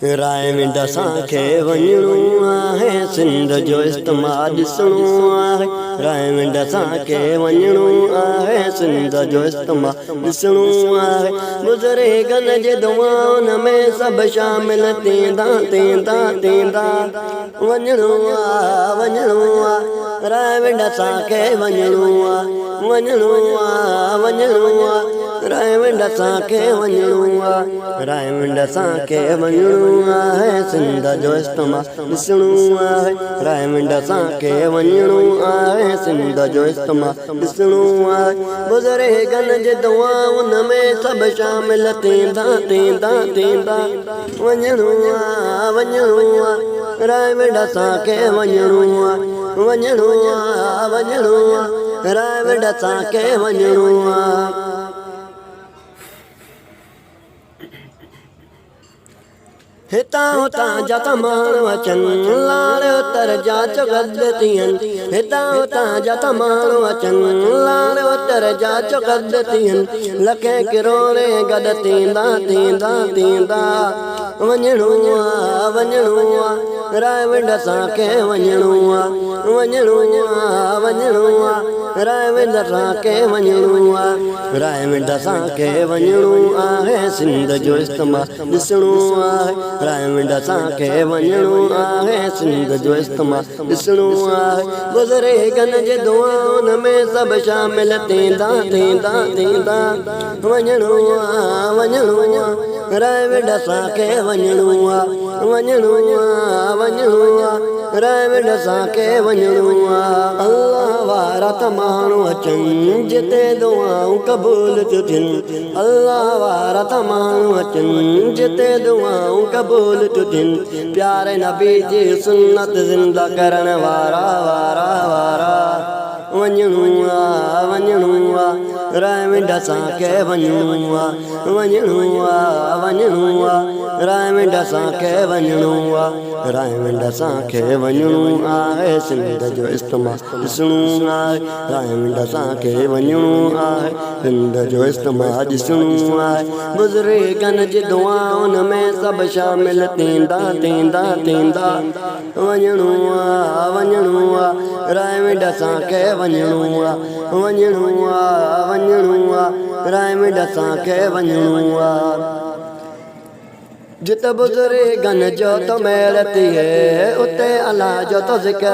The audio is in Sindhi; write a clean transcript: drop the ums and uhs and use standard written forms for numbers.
رائيونڊ اسان کي وڃڻو آهي، سنڌ جو اجتماع ڏسڻو آهي. رائيونڊ اسان کي وڃڻو آهي، سنڌ جو اجتماع ڏسڻو آهي. بزرگن جي دعائن ۾ سڀ شامل ٿيندا ٿيندا ٿيندا. وڃڻو آ وڃڻو آ رائيونڊ اسان کي وڃڻو آ، وڃڻو آ وڃڻو آ رائيونڊ اسان کي وڃڻو آ. رائيونڊ اسان کي وڃڻو آهي، سنڌ جو اجتماع ڏسڻو آهي. رائيونڊ اسان کي وڃڻو آهي، سنڌ جو اجتماع ڏسڻو آهي. بزرگن جي دعائن ۾ سڀ شامل ٿيندا ٿيندا ٿيندا. وڃڻو آ وڃڻو آ رائيونڊ اسان کي وڃڻو آ، وڃڻو آ وڃڻو آ رائيونڊ اسان کي وڃڻو آ. هتان هتان جا ته ماڻهو اچن، لاڙ اتر جا چوگرد ٿين. هتان هتان جا ته ماڻهو اچن، لاڙ اتر جا چوگرد ٿين. لکين ڪروڙين گڏ ٿيندا ٿيندا ٿيندا. وڃڻو آ وڃڻو آ رائيونڊ اسان کي وڃڻو آ، وڃڻو آ وڃڻو آ رائيونڊ اسان کي وڃڻو آ. رائيونڊ اسان کي وڃڻو آهي، سنڌ جو اجتماع ڏسڻو آهي. رائيونڊ اسان کي وڃڻو آهي، سنڌ جو اجتماع ڏسڻو آهي. بزرگن جي دعائن ۾ سڀ شامل ٿيندا ٿيندا ٿيندا. وڃڻو آ وڃڻو آ رائيونڊ اسان کي وڃڻو آ، وڃڻو آ وڃڻو آ رائيونڊ اسان کي وڃڻو آ. الله وارا ته ماڻهو اچن، جتي دعائون قبول ٿيون ٿين. الله وارا ته ماڻهو اچن، جتي دعائون قبول ٿيون ٿين. پياري نبي جي سنت زنده ڪرڻ وارا وارا وارا. وڃڻو آ وڃڻو آ رائيونڊ اسان کي وڃڻو آ، وڃڻو آ وڃڻو آ رائيونڊ اسان کي وڃڻو آ. رائيونڊ اسان کي وڃڻو آهي، سنڌ جو اجتماع ڏسڻو آهي. رائيونڊ اسان کي وڃڻو آهي، سنڌ جو اجتماع ڏسڻو آهي. بزرگن جي دعائن ۾ سڀ شامل ٿيندا ٿيندا ٿيندا. وڃڻو آ وڃڻو آ رائيونڊ اسان کي وڃڻو آ، وڃڻو آ وڃڻو آ رائيونڊ اسان کي وڃڻو آ. جت بزرگن جو ٿو ميڙ ٿئي، اتي الله جو ٿو ذڪر.